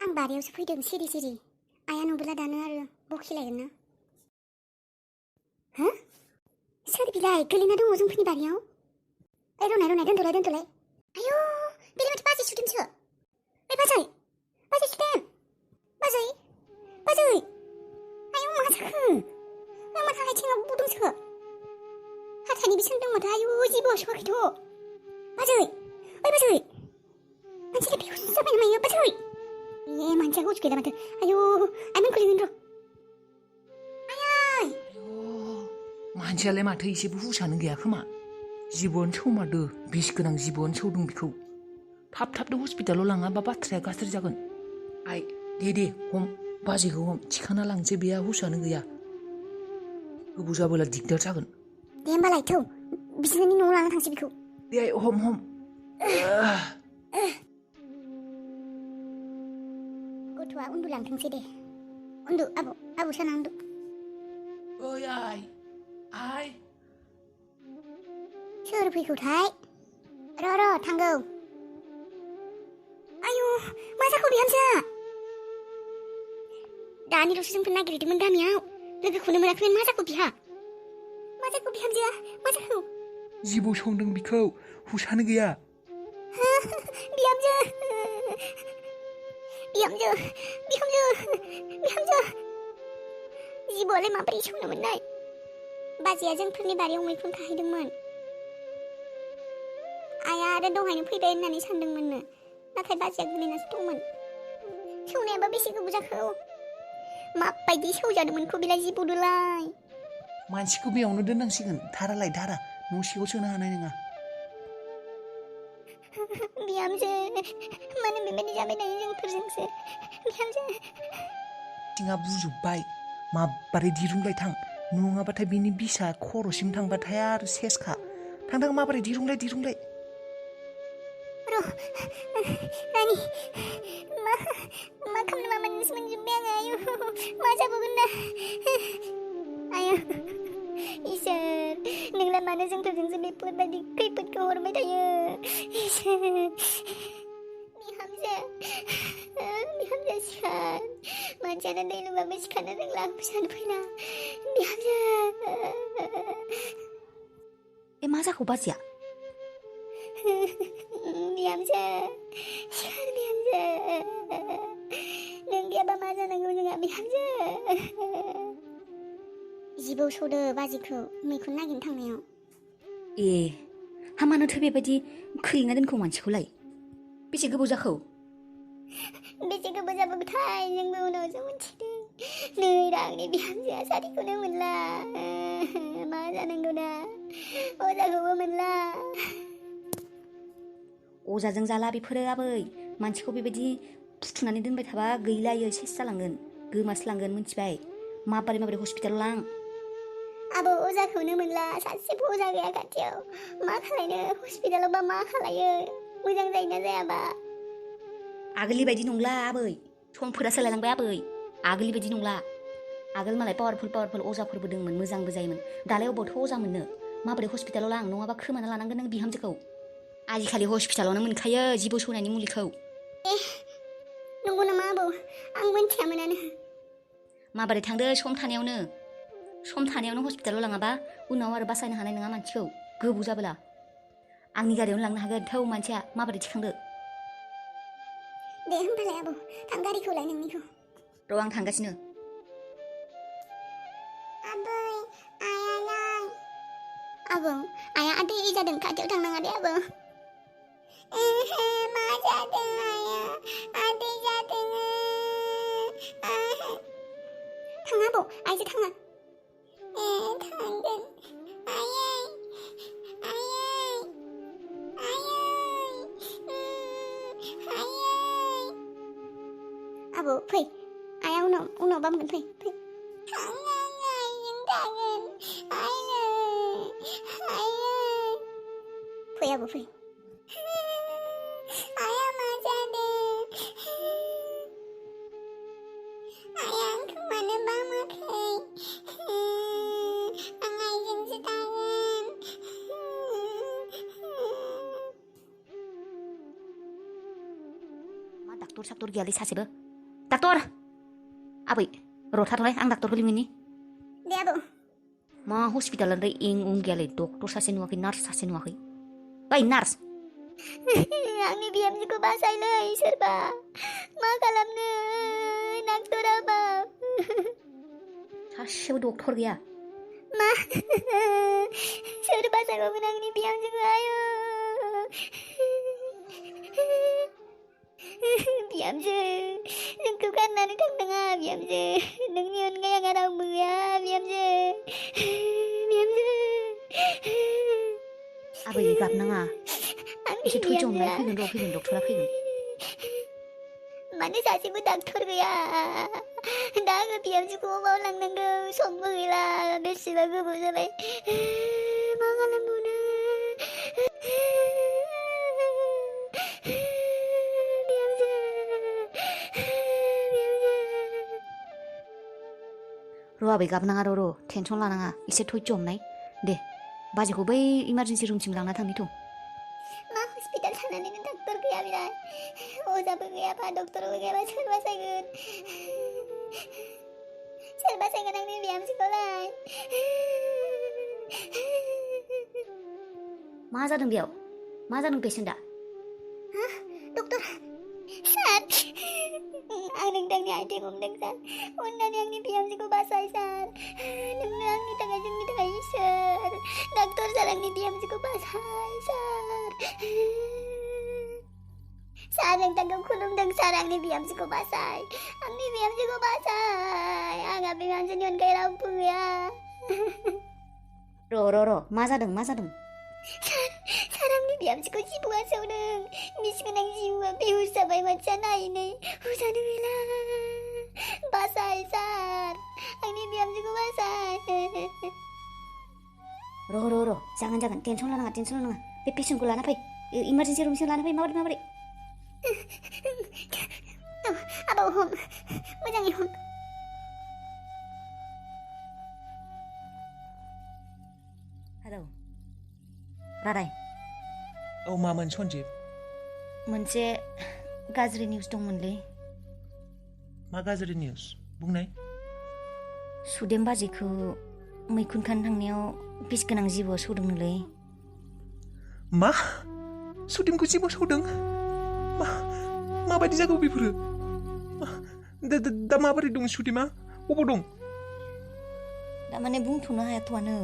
आं बारियावसो फैदों सिरि सिरि आइया नुब्ला दानो आरो बखिलायगोन ना हो सोर बिलाय गोलैना दङ जोंफोरनि बारियाव ओइ रनाय दोनथ'लाय आयौ बेलाय माथो बाजै सुदोंसो ओइ बाजै सुदों बाजै आयौ मा जाखो मा आथिङाव बुदोंसो हाथाइनि बेसेबां दं माथो आयौ जेबो सवाखैथ' बाजै मानसिया बेहुस जाबाय नामा बाजै मानसिया हुस गैला माथो आयौ आइमोनखौ लिंगोन र' आयै मानसियालाय माथो एसेबो हुसानो गैया खोमा जिबौआनो सौमारदो बिस गोनां जिबौआनो सौदों बिखौ थाबनो हस्पिटालाव लाङाबा बाथ्राया गाज्रि जागोन आइ दे हम बाजैखौ हम थिखांना लांसै बेहा हुसानो गैया गोबाव जाबोला दिगदार जागोन दे होमबालाय थौ बिसिनि न'आव लाना थांसै बिखौ दे आइ हम गथ'आ उन्दुलांथोंसै दे उन्दु आबौ साना उन्दु ओइ आइ सोर फैखोथाय र' थांगौ आयु मा जाखो बिहामजोआ दानिल'सो जोंफोर नागिरदोंमोन गामियाव लोगोखौनो मोनाखैमोन मा जाखो बिहा मा जाखो बिहामजोआ मा जाखो जिबौ संदों बिखौ हुसानो गैया बिहामजो जिबौआलाय माबोरै संनो मोननाय बाजैया जोंफोरनि बारियाव मैखुन खाहैदोंमोन आइया आरो दहायनो फैबाय होननानै सानदोंमोननो नाथाय बाजैया गोलैनासो दंमोन सौनायाबा बेसे गोबाव जाखो माबायदि सौजादोंमोनखौ बेलाय जिबौदोलाय मानसिखौ बेयावनो दोननांसिगोन धारा न' सिङाव सोनो हानाय नङा बिहामजो मानो बेबायदि जाबाय थायो जोंफोरजोंसो बिहामजो थिङा बुजोब्बाय माबारै दिरुंलाय थां नङाबाथाय बिनि बिसा खर'सिम थांबाथाय आरो सेसखा थां माबारै दिरुंलाय र' रानि मा खालामनो मामानिसो मोनजोब्बाय आङो आयु मा जाबावगोन दा आयु इसोर नोंलाय मानो जोंफोरजोंसो बेफोरबायदि खैफोदखौ हरबाय थायो इसोर बिहामजो सिखार मानसियानो दै लुबाबो सिखारनो रोंला हुसानो फैला बिहामजो मा जाखो बाजैया बिहामजो सिखार बिहामजो नों गैयाबा मा जानांगौ जोंहा बिहामजो जिबौ सौदो बाजैखौ मैखुन नागिरनो थांनायाव हामानोथो बेबायदि खोलैना दोनखौ मानसिखौलाय बेसे गोबाव जाखो बेसे गोबाव जाबोथाय जोंबो उनावसो मिथिदों नै रांनि बिहामजोआ सारिखौनो मोनला मा जानांगौ दा अजाखौबो मोनला अजाजों जाला बेफोरो आबै मानसिखौ बेबायदि फुथुनानै दोनबाय थाबा गैलायो सेस जालांगोन गोमास्लांगोन मिथिबाय माबोरै हस्पिटालाव लां आबौ अजाखौनो मोनला सासेबो अजा गैया खाथियाव मा खालायनो हस्पिटालावबा मा खालायो मोजां जायोना जायाबा आगोलनि बायदि नंला आबै समफोरा सोलायलांबाय आबै आगोलनि बायदि नंला आगोल मालाय पावारफुल अजाफोरबो दंमोन मोजांबो जायोमोन दालाय अबावथ' अजा मोननो माबोरै हस्पिटालाव लां नङाबा खोमाना लानांगोन नों बिहामजोखौ आजिखालि हस्पिटालावनो मोनखायो जिबौ सौनायनि मुलिखौ नंगौ नामा आबौ आं मिन्थियामोनानो माबोरै थांदो सम थानायावनो हस्पिटालाव लाङाबा उनाव आरो बासायनो हानाय नङा मानसिखौ गोबाव जाबोला आंनि गारियावनो लांनो हागोन थौ मानसिया माबोरै थिखांदो दे होमबालाय आबौ थां गारिखौलाय नोंनिखौ र' आं थांगासिनो आबौ आइया आदै जादों खाथियाव थांनाङा दे आबौ मा जादों आइया आदै जादों थाङा आबौ आइजो थाङा थांगोन आयै आबौ फै आइया उनाव बामगोन फै फै आबौ फै आइया मा जादों आइया आंखौ मानो बामाखै आं आइजोंसो थागोन मा डाक्टर गैयालै सासेबो डाक्टर आबै र' थाथ'लाय आं डाक्टरखौ लिंहैनि दे आबौ मा हस्पिटालनिफ्राय इं उं गैयालै डक्टर सासे नुवाखै नार्स सासे नुवाखै ओइ नार्स आंनि बिहामजोखौ बासायलै सोरबा मा खालामनो डाक्टरा बा सासेबो डक्टर गैया मा सोर बासायबावगोन आंनि बिहामजोखौ आयौ बिहामजो नोंखौ गारनानै थांनाङा बिहामजो नोंनि अनगायै आंहा रावबो गैया बिहामजो आबै गाबनाङा एसे धैज' हमलाय फैगोन र' फैगोन डक्टरा फैगोन माने सासेबो डाक्टर गैया दा आङो बिहामजोखौ अबाव लांनांगौ समबो गैला बेसेबा गोबाव जाबाय मा खालामबावनो र' आबै गाबनाङा र' टेनसन लानाङा एसे धैज' हमनाय दे बाजैखौ बै इमारजेन्सि रुमसिम लांना थांनि थ' मा हस्पिटाल थानानैनो डाक्टर गैया बिराद अजाबो गैयाबा डक्टरबो गैयाबा सोर बासायगोन आंनि बिहामजोखौलाय मा जादों बेयाव मा जादों पेसेन्टआ डक्टर सार आं नोंथांनि आथिं हमदों सार अननानै आंनि बिहामजोखौ बासाय सार नोंनो आंनि थाखाय जोंनि थाखाय इसोर डाक्टर सार आंनि बिहामजोखौ बासाय सार नोंथांखौ खुलुमदों सार आंनि बिहामजोखौ बासाय आंहा बिहामजोनि अनगायै रावबो गैया र' मा जादों सार आंनि बिहामजोखौ जिबौआ सौदों बिस गोनां जिबौआ बेहुस जाबाय मानसिया नायै हुसानो गैला बासाय सार आंनि बिहामजोखौ बासाय र' जागोन टेनसन लानाङा बे पेसेन्टखौ लाना फै इमारजेन्सि रुमसिम लाना फै माबोरै आबौ हम मोजाङै हम हेलौ रादाय औ मामोन सन्जिब मोनसे गाज्रि निउस दंमोनलै मा गाज्रि निउस बुंनाय सुदेम बाजैखौ मैखुन खानो थांनायाव बिस गोनां जिबौआ सौदोंनोलै मा सुदेमखौ जिबौ सौदों माबायदि जागौ बेफोरो दा माबोरै दं सुदेमा अबाव दं दामाने बुंथ'नो हायाथ'आनो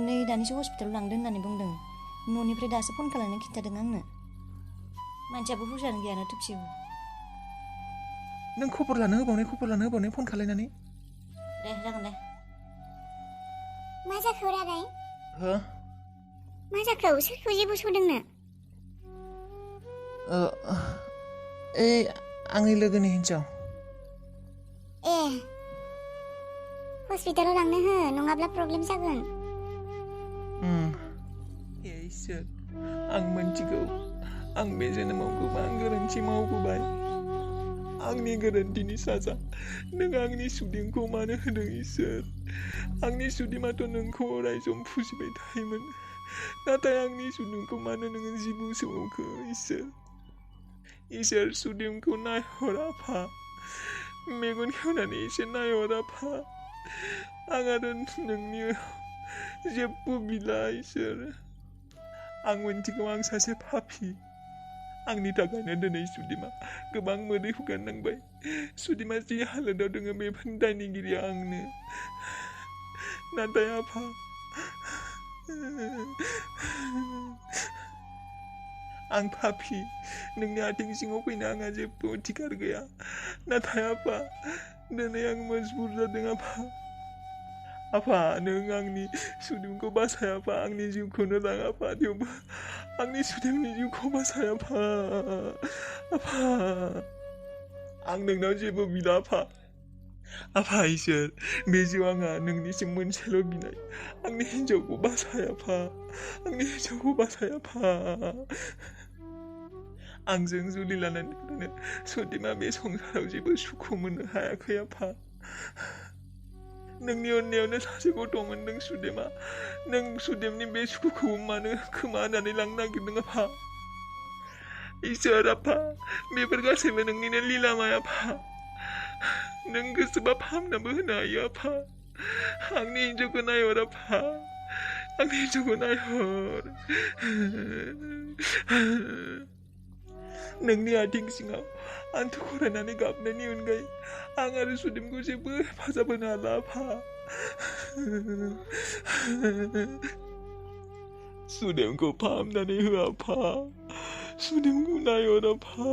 नै दानिसो हस्पिटालाव लांदों होननानै बुंदों न'निफ्राय दासो फन खालामनानै खिन्थादों आंनो मानसियाबो हुसानो गैयानो थोबसेबो नों खबर लानो होबावनाय फन खालायनानै दे जागोन दे मा जाखो रादाय हो मा जाखो सोरखौ जिबौ सौदोंनो आंनि लोगोनि हिन्जाव ए हस्पिटालाव लांनो हो नङाब्ला प्रब्लेम जागोन इसोर आं मिन्थिगौ आं बे जोनोमाव गोबां गोरोन्थि मावबोबाय आंनि गोरोन्थिनि साजा नों आंनि सुदेमखौ मानो होदों इसोर आंनि सुदेमाथ' नोंखौ अराय सम फुजिबाय थायोमोन नाथाय आंनि सुदेमखौ मानो नोङो जिबौ सौखो इसोर सुदेमखौ नायहर आफा मेगन खेवनानै एसे नायहर आफा आं आरो नोंनि जेबो बिला इसोर आं मिन्थिगौ आं सासे पापी आंनि थाखायनो दिनै सुदेमा गोबां मोदै हुगारनांबाय सुदेमा जि हालोदाव दङ बेफोरनि दायनिगिरिया आंनो नाथाय आफा आं पापी नोंनि आथिं सिङाव फैनो आंहा जेबो अधिकार गैया नाथाय आफा दिनै आं मजबुर जादों आफा नों आंनि सुदेमखौ बासाय आफा आंनि जिउखौनो लां आफा थेवबो आंनि सुदेमनि जिउखौ बासाय आफा आं नोंनाव जेबो बिला आफा इसोर बे जिउ आंहा नोंनिसिम मोनसेल' बिनाय आंनि हिन्जावखौ बासाय आफा आंजों जुलि लानानै सुदेमा बे संसाराव जेबो सुखु मोननो हायाखै आफा नोंनि अननायावनो सासे गथ' मोनदों सुदेमा नों सुदेमनि बे सुखुखौ मानो खोमानानै लांनो नागिरदों आफा इसोर आफा बेफोर गासैबो नोंनिनो लीलामाय आफा नों गोसोबा फाहामनाबो होनो हायो आफा आंनि हिन्जावखौ नायहर आफा आंनि हिन्जावखौ नायहर नोंनि आथिं सिङाव आन्थु खरायनानै गाबनायनि अनगायै आं आरो सुदेमखौ जेबो हेफाजाब होनो हाला आफा सुदेमखौ फाहामनानै हो आफा सुदेमखौ नायहर आफा